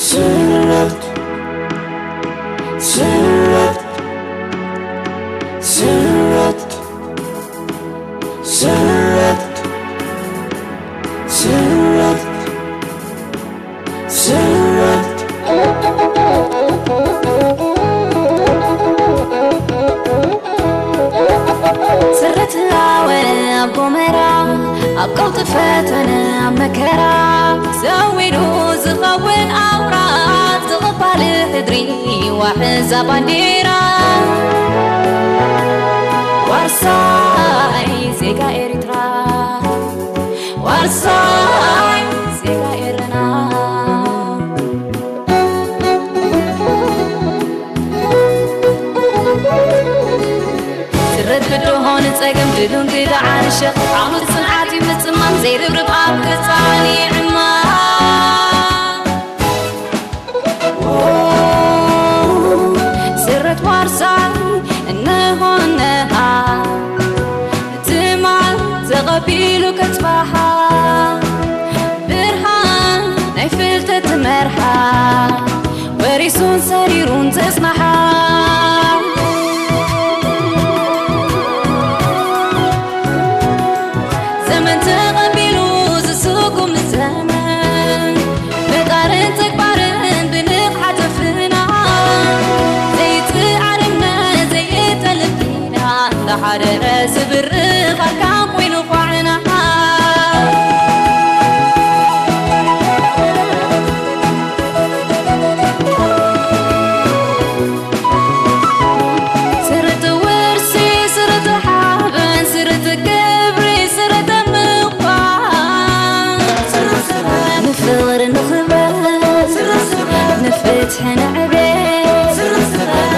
ስረት ስረት ስረት ስረት ስረት ስረት ስረት ሃወ ኣብ ጎመራ ኣብ ቀውጢ ፈተነ ኣብ መከራ ሰዊዱ ዝኸውን ኣውራ ዝቕባል ሕድሪ ዋሕዛ ባንዴራ ዋርሳይ ዜጋ ኤርትራ ዋርሳይ ዜጋ ኤረና ስረት ብድሆ ንጸገም ድሉን ግዳ ዓርሸ ዓውሉ ጽንዓት እዩ ምጽማም ዘይርብርብ ኣብ ክጻን ይዕማ ስረት ዋርሳይ እንሆነሃ ትማል ተቐቢሉ ከጽባሓ ብርሃን ናይ ፍልጠት መርሓ ወሪሱን ሰሪሩን ዘጽናሓ ዘመን ተቐቢሉ ዝስጉም ዘመን ብቃልን ተግባርን ብንቕሓት ኣፍና ዘይጥዓር እምነት ዘይእተልብ ኪዳን እንዳ ሓደ ዝብርኽ ኣርካን ኮይኑ ኳዕና ስርት ውርሲ ስርት ሓበን ስርት ክብሪ ስርት ምዃን ንፍቕሪ ንኽበር ንፍትሒ ንዕቤት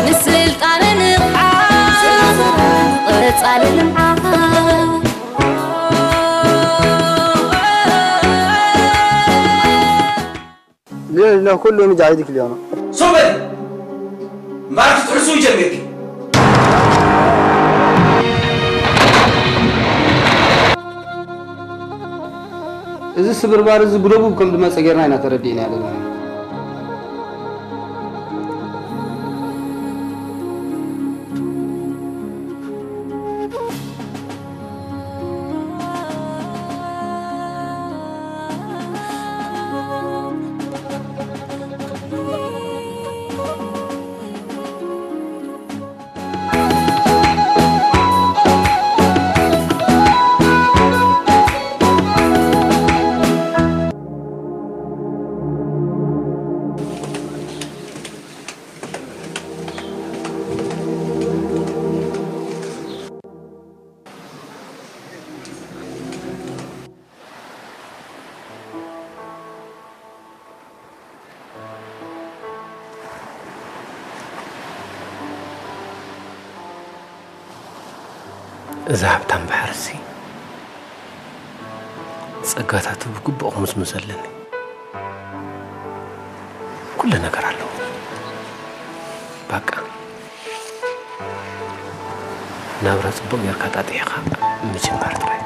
ንስልጣነ ንቕሓት ንቐጻሊ ልምዓት ليه لأنه كله مجاهد كليانا ሶበል እምበኣር ክትጥዕሱ ጀሚርኪ እዚ ስብርባር እዚ ብደቡብ ከም ዝመፀ ጌርና ኢና ተረዲእና ዘለና እዛ ሃብታም ባሕርሲ ጸጋታቱ ብግቡእ ክምዝምዘለኒ ኩሉ ነገር ኣለዎ። ባቃ ናብራ ጽቡቕ ጌርካ ጣጢሕኻ ምጅማር ጥራይ።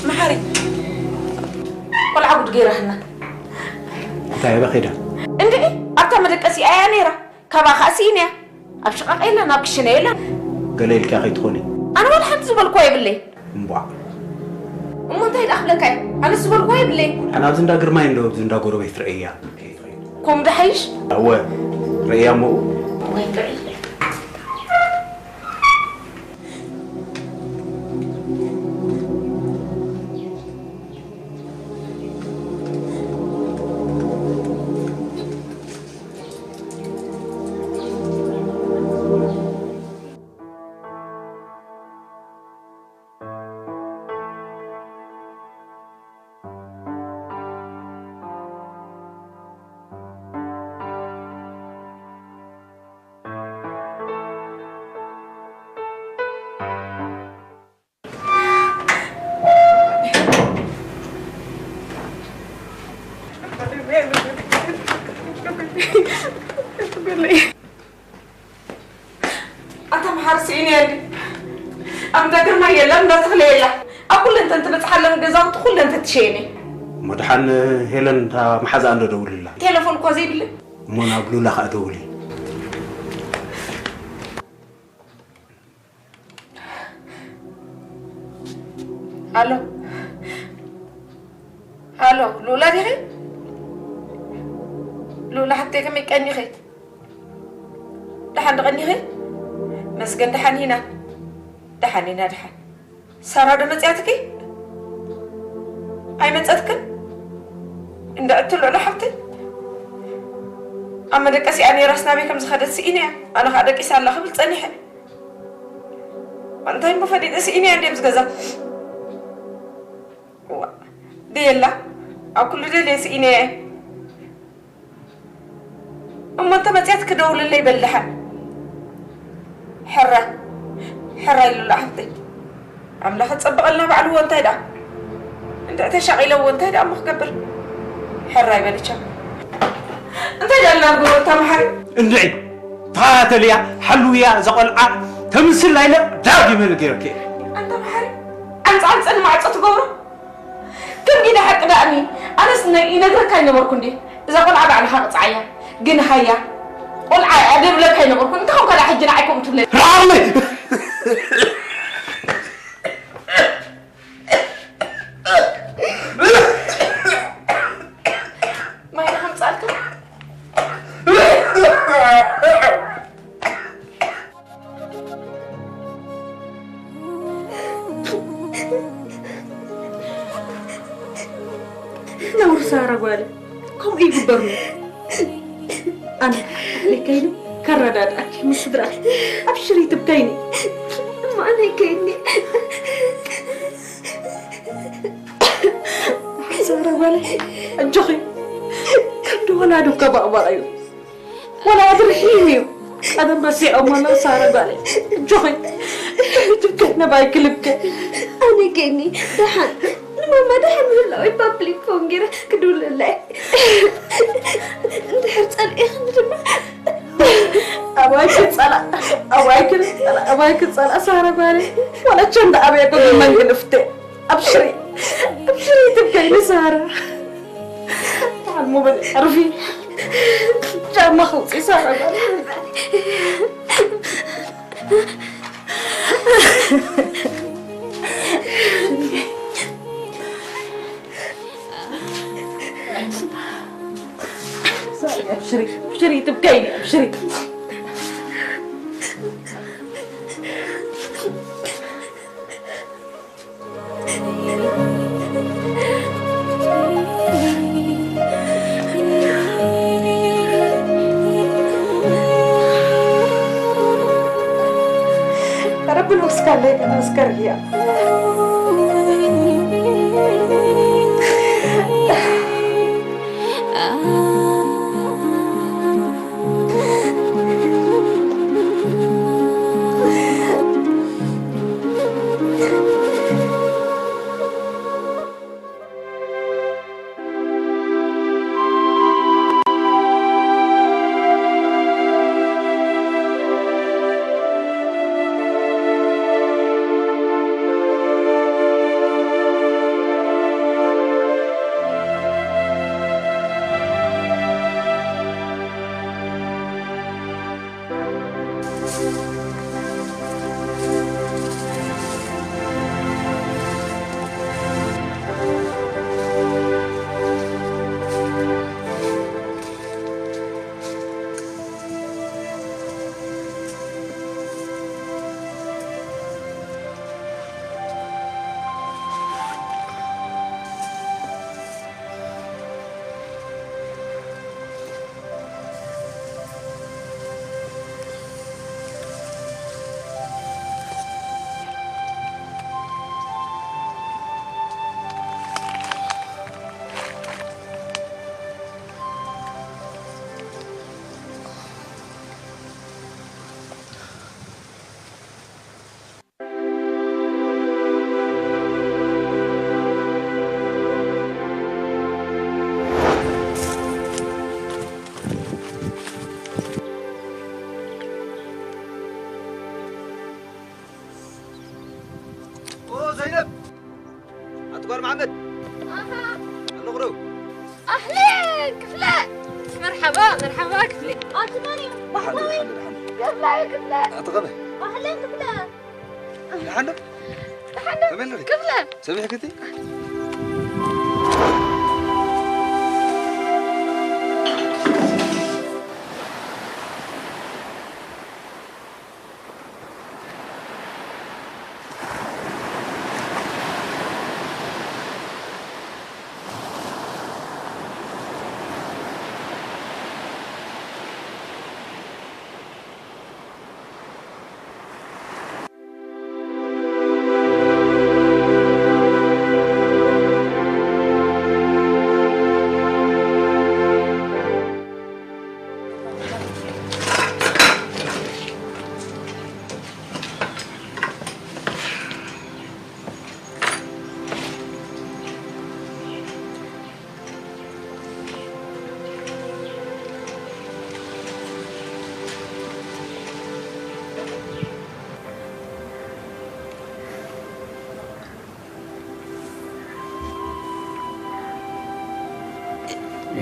መሓሪ ቆልዓ ጉድ ገይራህና። እንታይ ኣበ ኸይዳ? እንድዒ ኣብታ መደቀሲኣ እያ ነይራ። ካብኣ ኸኣ ስኢነያ። ኣብ ሽቓቕ የላን ኣብ ክሽነ የላን። ገለ ኢልካ ከይትኾኒ። ኣነ ዋላ ሓንቲ ዝበልክዋ የብለይ። እምቧዕ። እሞ እንታይ ደኣ ክብለካ እየ? ኣነስ ዝበልክዋ የብለይ። ኣነ ኣብዚ እንዳ ግርማይ እንዶ ኣብዚ እንዳ ጎረቤት ርእያ። ከይትኸይድ። ከምኡ ዶ ሓይሽ? እወ። ርእያ እሞ። ወይ ጥዑይ። ኣታ መሓሪ ስኢነ እንዲ ኣብ እንዳ ግርማ የላ፣ እንዳ ተኽለ የላ። ኣብ ኩለን እተን ትበጽሓለን ገዛውቲ ኩለን ፈትሸ እየ። እሞ ደሓን ሄለን እታ መሓዛኣ እንዶ ደውልላ። ቴሌፎን እኳ ዘይብለይ። እሞ ናብ ሉላ ከኣ ደውሊ። ኣሎ። ኣሎ፣ ሉላ ዲኺ? ሉላ ሓፍተይ ከመይ ቀኒኺ? ደሓን ዶ ቀኒኺ? መስገን ደሓን ኢና። ደሓን ኢና፣ ደሓን። ሳራ ዶ መጽያትኪ? ኣይመጸትክን? እንድዒ እቲ ልዕሎ ሓፍተይ ኣብ መደቀሲኣ ነይራስ ናበይ ከም ዝኸደት ስኢነ እያ። ኣነ ኸኣ ደቂሳ ኣላ ክብል ጸኒሐ። እንታይ እሞ ፈሊጠ ስኢነ እያ እንድየ ምስ ገዛ። እዋ፣ ደየላ ኣብ ኩሉ ደልየ ስኢነ እየ። እሞ እንተ መጽያት ክደውለለይ በል ደሓን። ሕራይ፣ ሕራይ ሉላ ሓፍተይ። ኣምላኽ ጸብቐልና ባዕሉ እዎ እንታይ ደኣ። እንድዒ ተሻቒለ እዎ እንታይ ደኣ እሞ ክገብር። ሕራይ በል ቻው። እንታይ ደኣ እናርገወ እታ መሓሪ? እንድዒ፣ ተኸታተልያ፣ ሓልውያ፣ እዛ ቖልዓ ተምስል ኣይለ ዳጊመ ነጊረኪ እየ። ኣንታ መሓሪ፣ ዓንጻ ዓንጸ ንማዕጾ ትገብሮ? ከም ጊዳ ሓቂ ደኣ እኒ፣ ኣነስ ነ-፣ ይነግረካ ኣይነበርኩ እንዴ? እዛ ቆልዓ ባዕልኻ ቅጽዓያ። ግን ሃያ፣ ቆልዓ እያ ደብለካ ኣይነበርኩ። እንታይ ኾንካ ደኣ ሕጂ ንዓይ ከምኡ ትብለኒ? ርሓቕለይ! ማይ ዶ ከምጻልካ? ነውሪ ሳራ ጓለይ፣ ከምኡ ይግበር ሞ። ኣነ ባዕለይ ከይነ ከረዳድኣኪ ምስ ስድራኺ ኣብሽሪ ትብከይኒ። እሞ ኣነ ከይኒ። ሳራ ጓለይ፣ ኣጆኺ። ከብዲ ወላዱ ከባቕባቕ እዩ። ወላ ኣድርሒም እዩ። ቀደም ረሲዖም ኣለዉ ሳራ ጓለይ። ኣጆኺ። ትብከ ነባይ ክልብከ። ኣነ ከይኒ ደሓን ንማማ ደሓን ምህላወይ ፓብሊክ ፎን ገይረ ክድውለላ እየ። እንድሕር ጸልኢኽኒ ድማ ኣባይ ክጸላእ፣ ኣባይ ክጸላእ፣ ኣባይ ክጸላእ ሳራ ጓለይ። ወላ ቸንዳ ኣበየ ብመንግልፍቴ። ኣብሽሪ፣ ኣብሽሪ ትብከይኒ ሳራ። ተዓልሞ በል ዕርፊ። ጫማ ከውፅእ ሳራ በል። ኣብሽሪ፣ ኣብሽሪ ትብከይኒ፣ ኣብሽሪ። ረቢ ንወስካለይ ከነስከር እያ። ደሓን ዶ፣ ደሓን ዶ፣ ደሓን ዶ? ክፍለ፣ ክፍለ። ኣቲ ኸመይ? ማሕሌን ክፍለ። ደሓን ዶ? ደሓን ዶ? ከመይ ኣለኺ? ክፍለ። ሰሚዕኪ እቲ?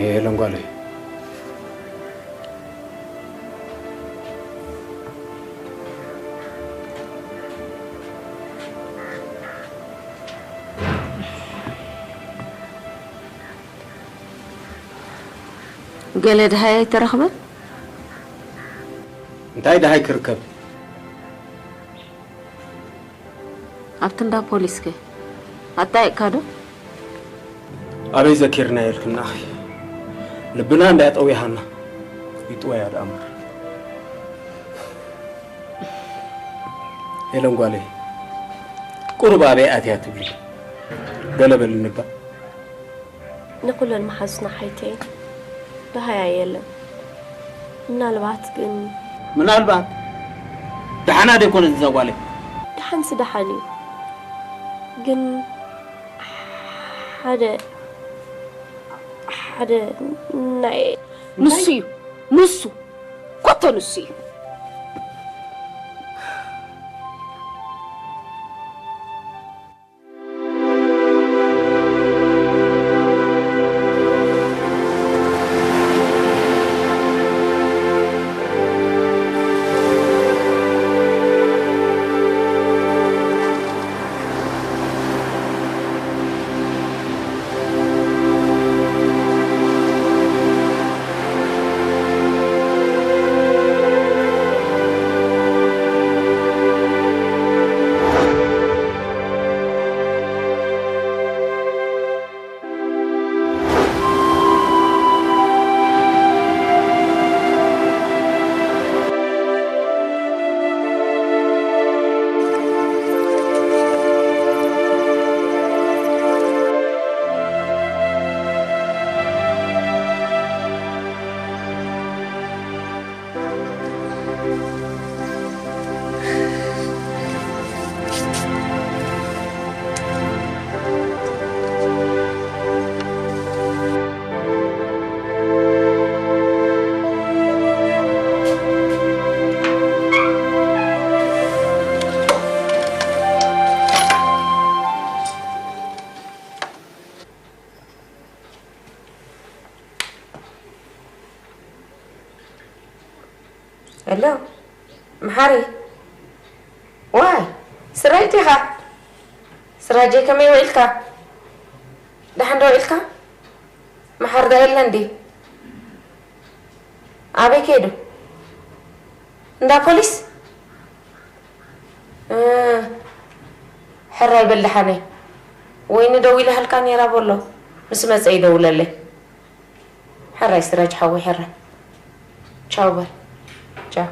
ኤለን ጓለይ፣ ገለ ደሃይ ኣይተረኽበን? እንታይ ደሃይ ክርከብ? ኣብቲ እንዳ ፖሊስከ ኣጣየቅካ ዶ? ኣበይ ዘኪርና የልክና ኣኺ? ልብና እንዳያ ጠዊሃና። ይጥወያ ደኣ እምበር። ኤለን ጓለይ፣ ቁሩብ ኣበይ ኣትያ ትብሊ? ገለ በልኒ እባ። ንኹለን መሓዙትና ሓይተይን ደሃያ የለን። ምናልባት ግን ምናልባት ደሓና ዶ ኣይኮነትን እዛ ጓለይ? ደሓንሲ ደሓን እዩ። ግን ሓደ፣ ሓደ ናይ ንሱ እዩ፣ ንሱ። ኮቶ ንሱ እዩ። ሄሎ፣ መሓሪ። ዋይ፣ ስራይ ዲኻ? ስራጀይ፣ ከመይ ውዒልካ? ደሓን ዶ ውዒልካ? መሓሪ ዶ የለን ድዩ? ኣበይ ከይዱ? እንዳ ፖሊስ? እ፣ ሕራይ በል ደሓነይ። ወይኒ ደዊላሃልካ ነይራ በሎ። ምስ መጸ ይደውለለይ። ሕራይ ስራጅ ሓወይ፣ ሕራይ። ቻው በል። ቻው።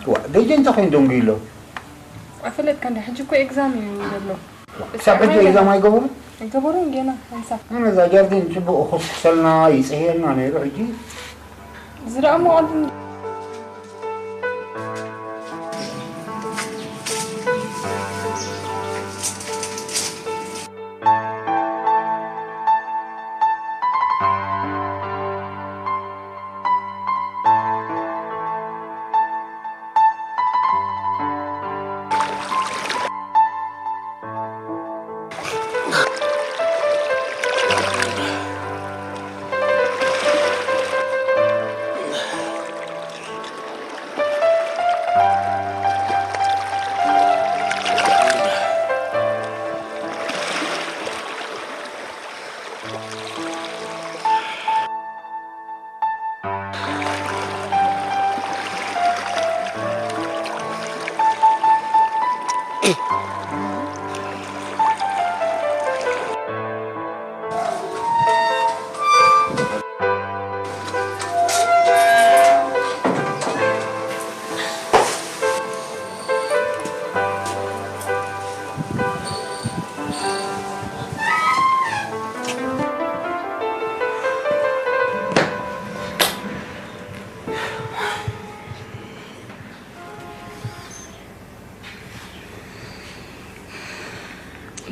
ዋ፣ ደጀ እንታይ ኮይኑ ደንጉዩ ኣሎ? ኣይፈለጥካ እንዲ፣ ሕጂ እኮ ኤግዛም እዩ ዘሎ። ክሳብ ሕጂ ኤግዛም ኣይገበሩን? ኣይገበሩን፣ ገና ሓንሳብ። ኣነ እዛ ጃርዲን ጽቡቕ ክስክሰልና ይጽህየልና ነይሩ፣ ሕጂ ዝረኣሞ ቅድም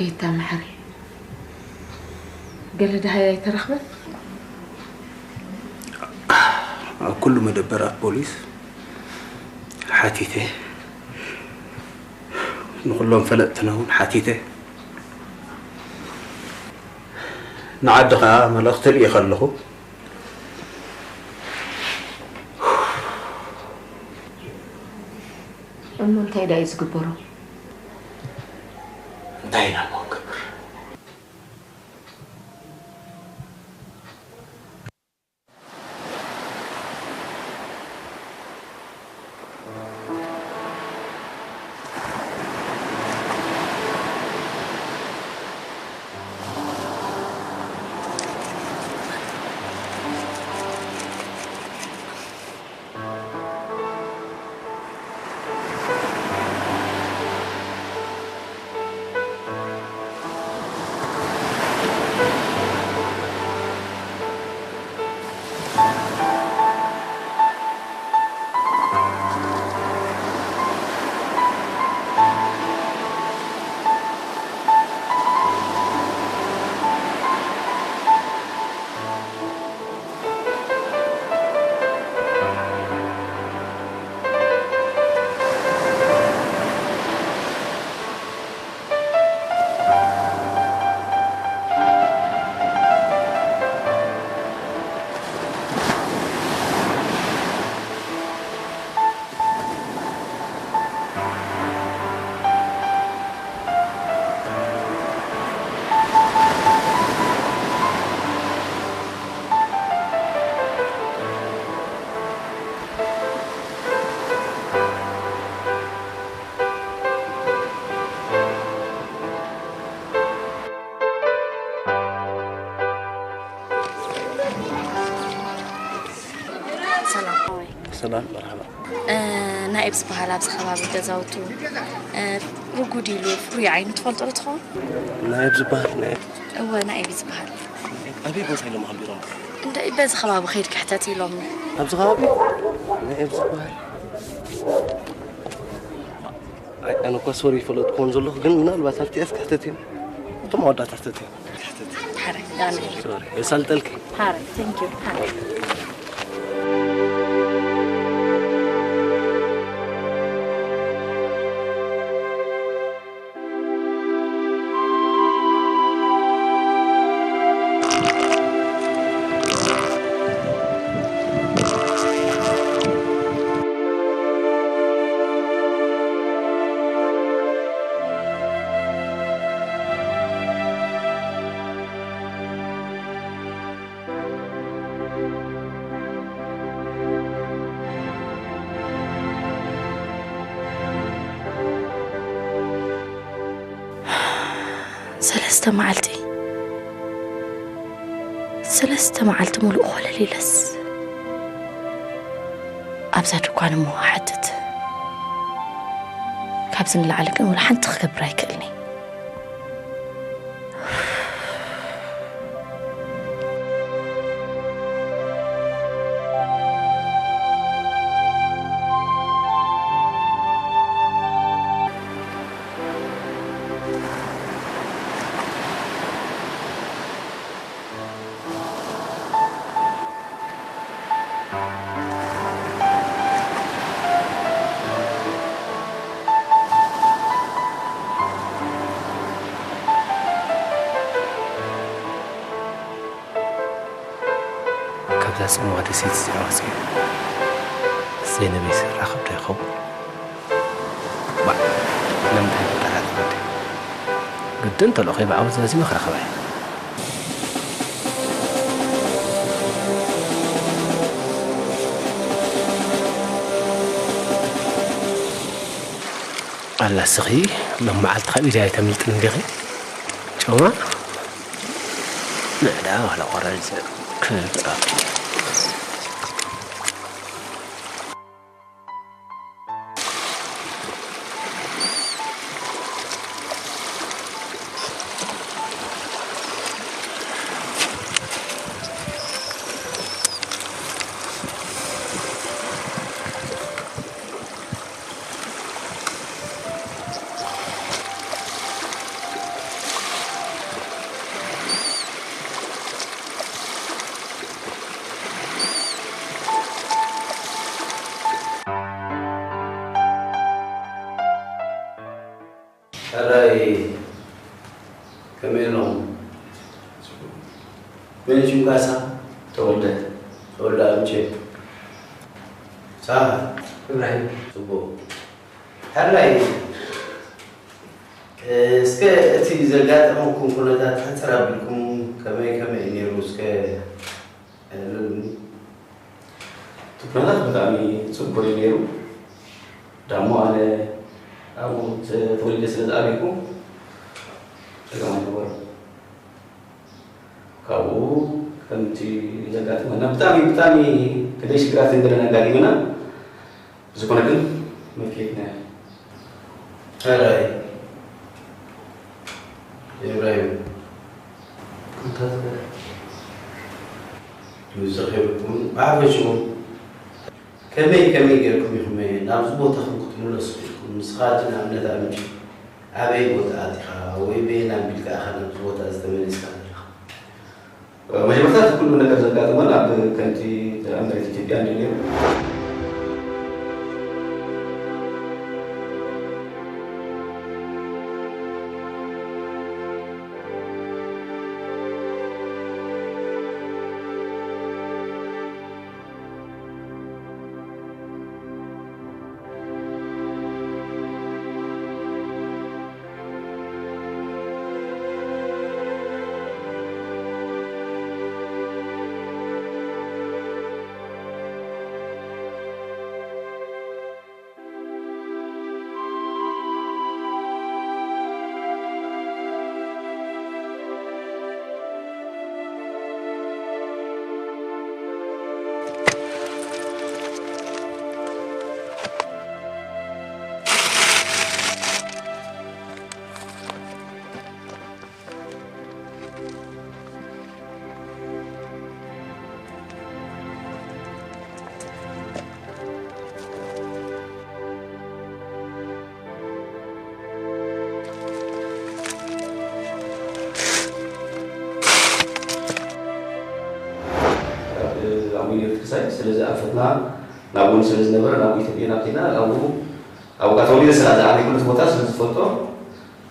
ኤታ መሓሪ፣ ገለ ደሃይ ኣይተረኽበን? ኣብ ኩሉ መደበራት ፖሊስ ሓቲተ፣ ንኹሎም ፈለጥትና እውን ሓቲተ። ንዓዲ ኸኣ መልእኽቲ ልኢኸ ኣለኹ። እሞ እንታይ ደኣ እዩ ዝግበሮ? እንታይ ኢና እሞ ንገብር? ሰላም። ሰላም፣ መርሓባ። እ፣ ናኤብ ዝበሃል ኣብዚ ከባቢ ገዛውቱ፣ እ፣ ርጉድ ኢሉ ፍሩይ ዓይኒ ትፈልጦ ዶ ትኸውን? ናኤብ ዝበሃል፣ ናኤብ? እወ፣ ናኤብ እዩ ዝበሃል። ኣበይ ቦታ ኢሎም ኣንቢሮም? እንደ በዚ ከባቢ ከይድ ክሕተት ኢሎምኒ። ኣብዚ ከባቢ? ናኤብ ዝበሃል? ኣይ፣ ኣነ እኳ ሶሪ ይፈለጥኩ ከም ዘለኹ፣ ግን ምናልባት ኣብቲ ኤፍ ክሕተት እዮም። እቶም ኣወዳት ክሕተት እዮም። ክሕተት እዮም። ሓረ፣ ዳኒ። ሶሪ፣ የሳልጠልኪ። ሓረ፣ ቴንክ ዩ። ሓረ። ሰለስተ መዓልቲ፣ ሰለስተ መዓልቲ ሙሉእ ኮለል ኢለስ ኣብዛ ድኳን እሞ እሓትት። ካብዚ ንላዕሊ ግን ወላ ሓንቲ ክገብር ኣይክእልን እየ። ካብዛ ጽምዋ ደሴት እዚኣ ወጺኡ ዘይነበይ ዝራኸብ ዶ ይኸውን? ባዕ፣ ስለምንታይ ክጠራጠር ወዲ? ግድን ተልእኾይ ብዓወት ዘዚመ ክረኽባ እየ። ኣላ እስኺ ሎም መዓልቲ ካብ ኢደይ ኣይተምልጥን እንዲኺ ጨዋ። ንዕዳ ዋላ ቆራሪፀ ክብኣ። ሕራይ ከመይ ኣለኹም? መን ሽምካ? ሳ ተወልደ። ተወልደ ኣምቼ። ሳ እብራሂም። ጽቡቕ። ሕራይ፣ እስከ እቲ ዘጋጠመኩም ኩነታት ሕጽር ኣቢልኩም ከመይ ከመይ እዩ ነይሩ? እስከ እልልኒ። እቲ ኩነታት ብጣዕሚ ጽቡቕ እዩ ነይሩ። ዳሞ ኣነ ኣብኡ ተወሊደ ስለ ዝዓበይኩ ጸገም ኣይነበሮን። ካብኡ ከምቲ ዘጋጥመና ብጣዕሚ፣ ብጣዕሚ ክንደይ ሽግራት እንደለን ኣጋጢመና። ብዝኾነ ግን መፍትሒ ሂብና። ሕራይ። ኢብራሂም። እንታይ ትብል? ምስ ዘኺርኩም ብሓፈሽኡ ከመይ፣ ከመይ ጌርኩም ኢኹም ናብዚ ቦታኹም ክትምለሱ ኢልኩም? ንስኻ ሕጂ ንኣብነት ኣምጪ፣ ኣበይ ቦታ ኣቲኻ ወይ በየን ኣቢልካ ኢኻ ናብዚ ቦታ እዚ ተመሊስካ ዘለኻ? መጀመርታ እቲ ኩሉ ነገር ዘጋጠመና ኣብ ከምቲ ኣብ መሬት ኢትዮጵያ እንድዩ ነይሩ። ኣብ ኣቡነ ጊዮርጊስ ክሳይ ስለ ዝኣፈትና ናብኡ ስለ ዝነበረ ናብኡ ኢትዮጵያ ናብ ከይድና ኣብኡ ኣብኡ ተወሊደ ስለ ዝዓበይኩ ነቲ ቦታ ስለ ዝፈልጦ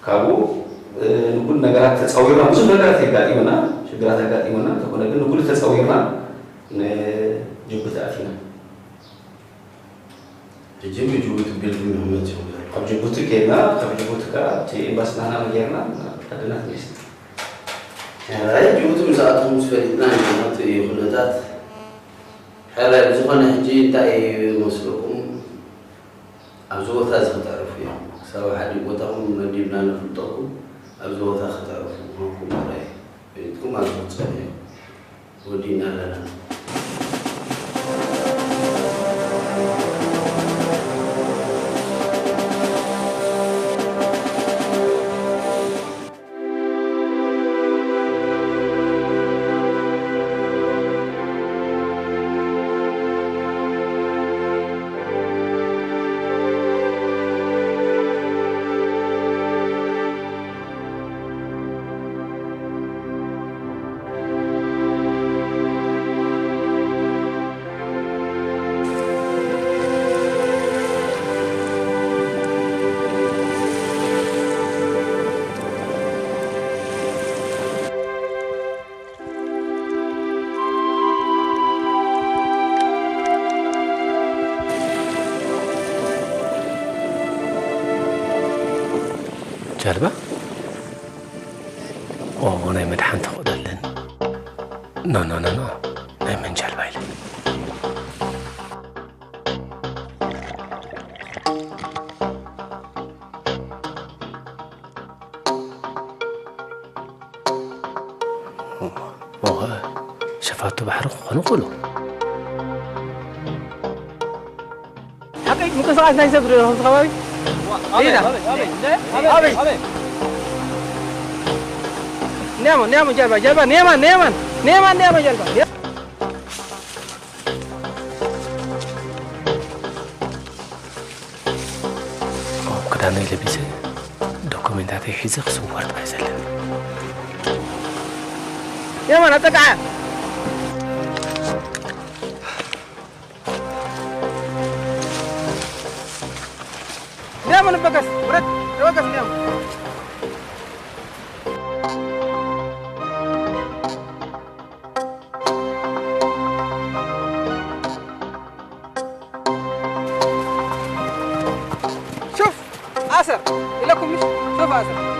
ካብኡ ንኩሉ ነገራት ተፃዊርና ብዙሕ ነገራት የጋጢመና ሽግራት የጋጢመና እንተኾነ ግን ንኩሉ ተፃዊርና ንጅቡቲ ኣቲና። ሕጂ ብጅቡቲ ቢልኩም ኢኹም መፂኹም ዘለኹም? ኣብ ጅቡቲ ከይድና ካብ ጅቡቲ ከዓ ኣብቲ ኤምባሲ ናህና ጌርና ናብ ዓድና ተመሊስና። ሕራይ ጅቡቲ ምስ ኣተኹም ምስ ፈሊጥና ኢና ናብቲ ኩነታት። ሕራይ ብዝኾነ ሕጂ እንታይ እዩ መስለኩም? ኣብዚ ቦታ እዚ ክተዕርፉ እዮም። ክሳብ ሓዲ ቦታኹም መዲብና ነፍልጠኩም ኣብዚ ቦታ ክተዕርፉ ምዃንኩም ጥራይ ፈሊጥኩም ኣብዚ ክትጸንሑ እዮም። ወዲእና ኣለና። ጃልባ? ኦ፣ ናይ መድሓን ተኽእሎ ኣለኒ። ኖ፣ ኖ፣ ኖ፣ ኖ። ናይ መን ጃልባ ኢለ? ሸፋቱ ባሕሪ ክኾኑ ይኽእሉ። ሓቀይ ምንቅስቓስ ናይ ሰብ ዶ ኣብዚ ከባቢ? ኣበይ? ኢዳ። ኣበይ? ኣበይ? ኣበይ? ኣበይ? ኒያሞ፣ ኒያሞ ጀልባ፣ ጀልባ፣ ኒያማን፣ ኒያማን፣ ኒያማን፣ ኒያሞ ጀልባ። ኦ፣ ክዳነይ ለቢሰ፣ ዶኩሜንታተይ ሒዘ ክስወር ጥራይ ዘለኒ። የማን፣ ኣጠቃዓ! የማን፣ በገስ፣ ውረድ፣ ተበገስ፣ የማን። شوف آسر، يقول لكم مش شوف آسر.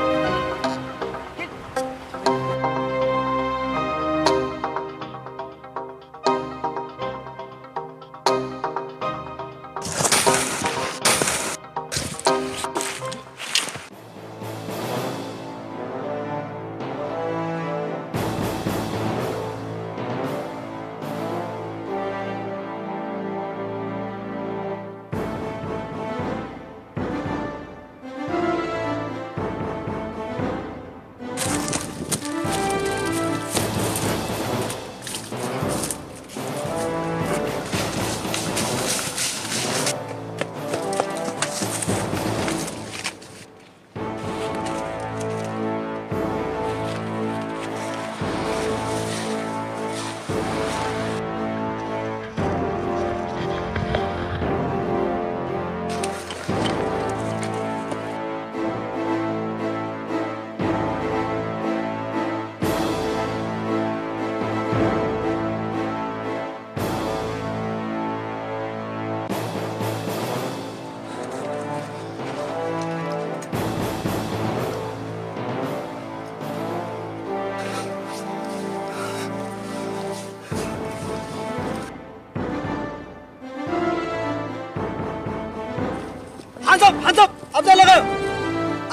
ሓንሳብ፣ ሓንሳብ፣ ኣብ ዘለኻዮ።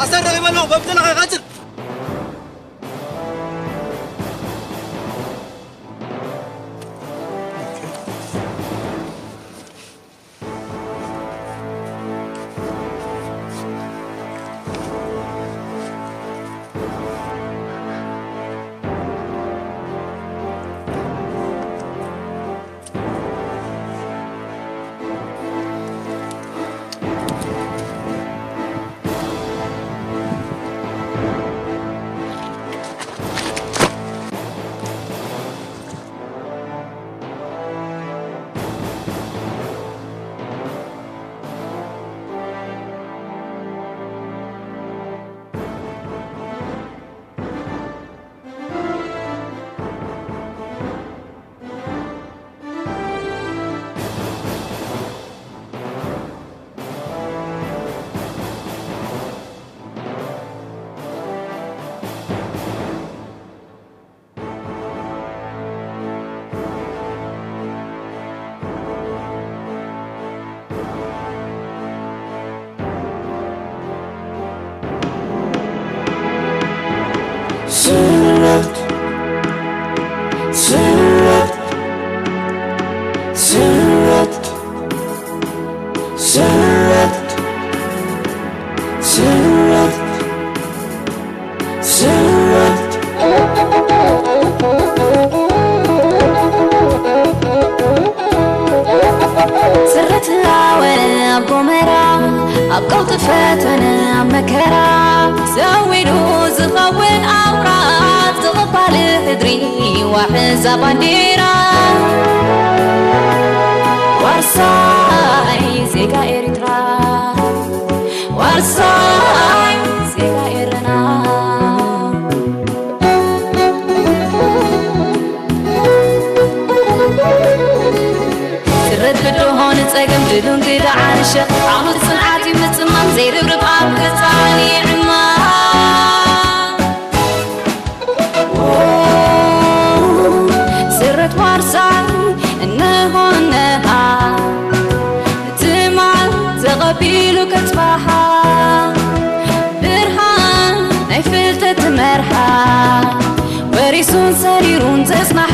ኣሰር ረኺበ ኣለኹ፣ በብ ዘለኻዮ ቀጽል። ስረት፣ ስረት፣ ስረት፣ ስረት፣ ስረት። ስረት። ስረት ሃወ ኣብ ጎመራ፣ ኣብ ቀውጢ ፈተነ ኣብ መከራ፣ ሰው ኢሉ ዝኸውን ኣውራ፣ ዝቕባል ሕድሪ ዋሕዛ ባንዴራ። ዋርሳይ ዜጋ ኤርትራ። ዋርሳይ ዜጋ ኤረና። ስረት ብድሆ ንጸገም ድሉን ግዳ ዓርሸ። ዓወት ጽንዓት እዩ ምጽማም ዘይርብርብ ኣብ ገጻ ይዕማ። ጽባሓ ብርሃን ናይ ፍልጠት መርሓ ወሪሱን ሰሪሩን ዘጽናሓ